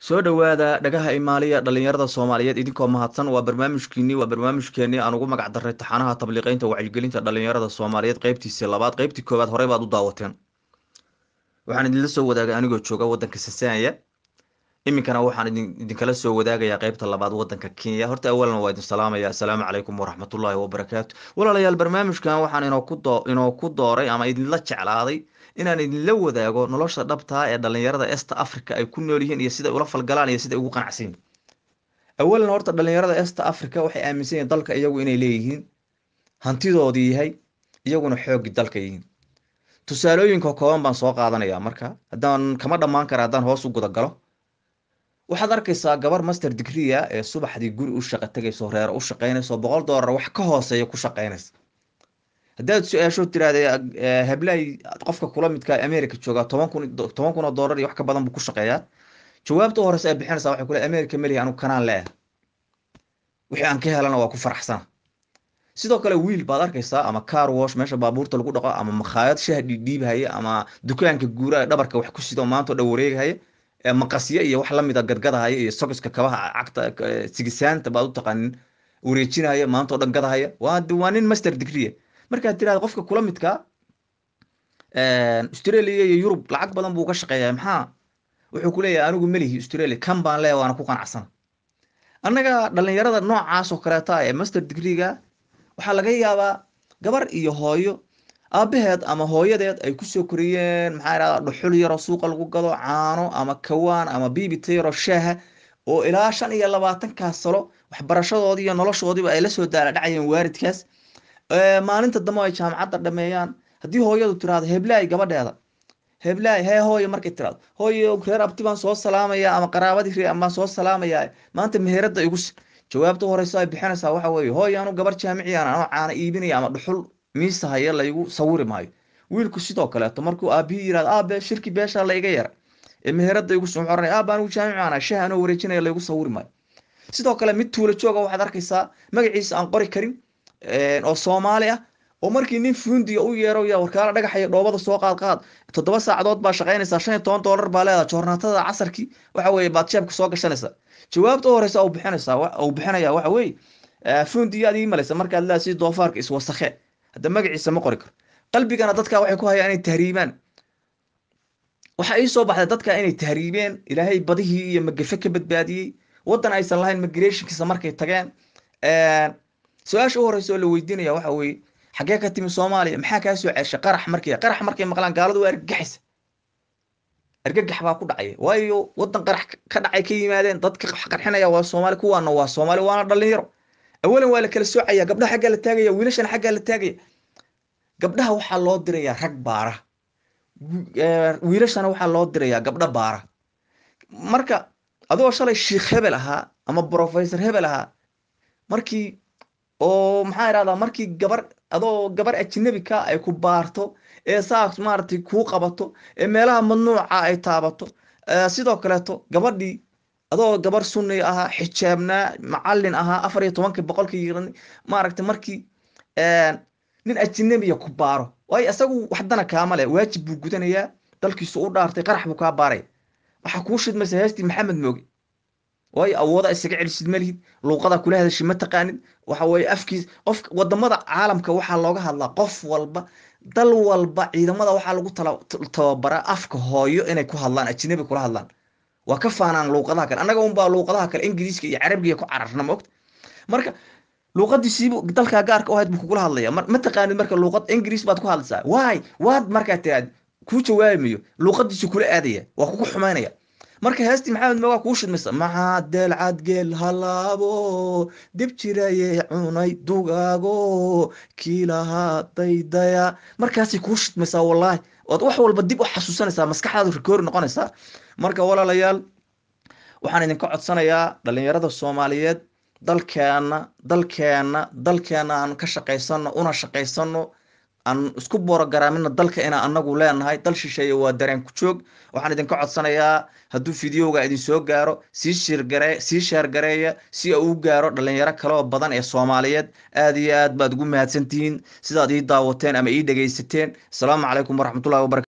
Soo dhowaada dhagaha imaaliya dhalinyarada Soomaaliyeed, idinkoo mahadsan. Waa barnaamijkiinii, waa barnaamijkeenii aan ugu magac darray taxanaha tabliiqeynta wacyigelinta dhalinyarada Soomaaliyeed, qeybtiisii labaad. Qeybtii koowaad horey baad u daawateen. Waxaan idinla soo wadaagay anigoo jooga waddanka Tanzania. Iminkana waxaan idinkala soo wadaagayaa qeybta labaad waddanka Kenya. Horta awalan waa idin salaamaya, assalaamu calaykum waraxmatullaahi wabarakaatu. Walaalayaal, barnaamijkan waxaan inoo ku dooray ama idinla jeclaaday inaan idinla wadaago nolosha dhabtaa ee dhalinyarada East Africa ay ku nool yihiin iyo siday ula falgalaan iyo siday ugu qanacsan yihiin. Awalan horta dhalinyarada East Africa waxay aaminsan yihiin dalka iyagu inay leeyihiin, hantidoodii yahay, iyaguna xooggii dalka yihiin. Tusaalooyinka kooban baan soo qaadanayaa, marka haddaan kama dhammaan kara haddaan hoos u gudagalo. Waxaad arkaysaa gabar master degree ah ee subaxdii guri u shaqo tegayso, reer u shaqaynayso, $100 wax ka hooseeya ku shaqaynaysa. Haddaad su-aasho tiraahda heblaay, qofka kula midka America jooga 10,000 oo dollar iyo wax ka badan buu ku shaqeeyaa, jawaabta u horeysa ay bixinaysaa waxay kule: "America melihi anu, kanaan leeyahay, wixii aan ka helana waa ku faraxsana." Sidoo kale wiil baad arkaysaa ama car wash, meesha baabuurta lagu dhaqo, ama makhaayad shaah dhiidhiibhaya, ama dukaanka guuraha dhabarka wax ku sido, maanta oo dhan wareegahaya, maqasyo iyo wax lamida gadgadahaya, iyo sogoska kabaha cagta sigisaanta baad u taqaanin wareejinaya, maanta oo dhan gadahaya. Waa nin master degree. Markaad tirahda qofka kula midka Australia iyo Yurub lacag badan buu ka shaqeeyaa, maxaa? Wuxuu ku leeyahay: "Anigu melihi Australia, kan baan leeyahay, waana ku qanacsana." Annaga dhalinyarada noocaas oo kaleeta ee master degree-ga waxaa laga yaabaa gabar iyo hooyo aabaheed ama hooyadeed ay kusoo koriyeen, maxaa irahdaa, dhuxul yaroo suuqa lagu gado, caano ama kawaan ama biibita yaroo shaaha, oo ilaa 25-kaas sano waxbarashadoodii iyo noloshoodiiba ay la soo daala dhacayeen waalidkaas. Maalinta dambe ay jaamacadda dhameeyaan, haddii hooyadu tiraahdo heblaay, gabadheeda heblaay, hee hooyo, markay tiraahdo: "Hooyo, reer abti baan soo salaamaya ama qaraabadii reer baan soo salaamaya, maanta meheradda igu si," jawaabta horeyso ay bixinaysaa waxa weeye: "Hooyo, anu gabar jaamiciyaan, anoo caana iibinaya ama dhuxul miisahaya laygu sawiri maayo." Wiilku sidoo kaleeto markuu aabihii yirahdo: "Aabe, shirki beeshaa la iga yara ee meheradda igu," wuxuu oranaya: "Aaba, anigu jaamic aan shaah anoo wareejinaya laygu sawiri maayo." Sidoo kale mid tuulo jooga waxaad arkaysaa magaciisa aan qori karin oo Soomaali ah, oo markii nin fundiga u yeero: "Ya warkaala, dhagaxaya dhoobada soo qaad qaad, 7 saacadood baa shaqaynaysaa, $15 baa leedahay, joornaatada casarkii waxa weeye baad jeebka soo gashanaysaa," jawaabta u horeysa uu bixinaysaa uu bixinaya waxa weeye: "Fundiga aad ii malaysa markaad leedahay si doofaarka iswasakhe." Hadda magaciisa ma qori karo. Qalbigana dadka waxay ku hayaan inay tahriibaan. Waxaa ii soo baxday dadka inay tahriibeen, Ilaahay badihii iyo magafe ka badbaadiyey, waddan aysan lahayn migrationkiisa markay tageen. Su-aasha u horeysa oo la weydiinaya waxa weeye: "Xaggee ka timi? Soomaaliya. Maxaa kaa soo ceshay?" Qarax markay maqlaan, gaaladu waa argagaxaysa, argagax baa ku dhacaya, waayo waddan qarax ka dhacay ka yimaadeen, dadka qarxinaya waa Soomaali, kuwaana waa Soomaali, waana dhalinyaro. Awalan waa la kala soocaya, gabdhaha xaggaa la taagaya, wiilashana xaggaa la taagaya. Gabdhaha waxaa loo dirayaa rag baara, wiilashana waxaa loo dirayaa gabdho baara. Marka adigoo shalay shiikh hebel ahaa ama professor hebel ahaa, markii oo maxaa irahdaa, markii gabar adoo gabar ajnabi ka ay ku baarto ee saas maaragtay kuu qabato ee meelaha mamnuuca ay taabato, sidoo kaleeto gabadhii adoo gabar sunni ahaa, xijaabnaa, macallin ahaa, 14-ka boqolka yiran, maaragtay, markii nin ajnabiya ku baaro, waayo isagu waxdana kaama leh, waajib buu gudanayaa, dalkiisu u dhaartay, qarax buu kaa baaraya, waxaa kuu shidmaysa heestii Maxamed Mooge, waayo awooda isaga celisid ma lihid, luuqada kula hadashid ma taqaanid. Waxa weeye afkiis qof wadamada caalamka waxaa looga hadlaa, qof walba, dal walba ciidamada waxaa lagu tababaraa afka hooyo inay ku hadlaan, ajnabi kula hadlaan, waa ka faanaan luuqadaha kale. Annaga unbaa luuqadaha kale Ingiriiska iyo Carabiga ku cararna, ma ogta? Marka luuqadiisiibu dalkaa gaarka u ahayd buu kugula hadlaya, ma taqaanid. Marka luuqad Ingiriis baad ku hadlaysaa, waay waad markaa tiraad kuu jawaabimayo, luuqadiisu kula aadaya, waa kugu xumaynaya. Marka heestii Maxamed Moogaa kuu shidmaysa: "Maxaa deelcad geel halaabo dib jirayay cunay dugaago kiilahaa daydaya." Markaasay kuu shidmaysaa, wallaahi ood wax walba dib u xasuusanaysaa, maskaxdaadu rikoori noqonaysaa. Marka walaalayaal, waxaan idinka codsanayaa dhalinyarada Soomaaliyeed, dalkeenna, dalkeenna, dalkeenna aan ka shaqaysano, una shaqaysano, aan isku borogaraamino dalka inaan anagu leenahay. Dal shisheeye waa dareen ku joog. Waxaan idinka codsanayaa hadduu videoga idin soo gaaro, sii share garee, sii share gareeya si uu u gaaro dhalinyaro kale oo badan ee Soomaaliyeed. Aad iyo aad baad ugu mahadsantihiin sidaad ii daawateen ama ii dhegaysateen. Asalaamu calaykum waraxmatullahi wabarakatu.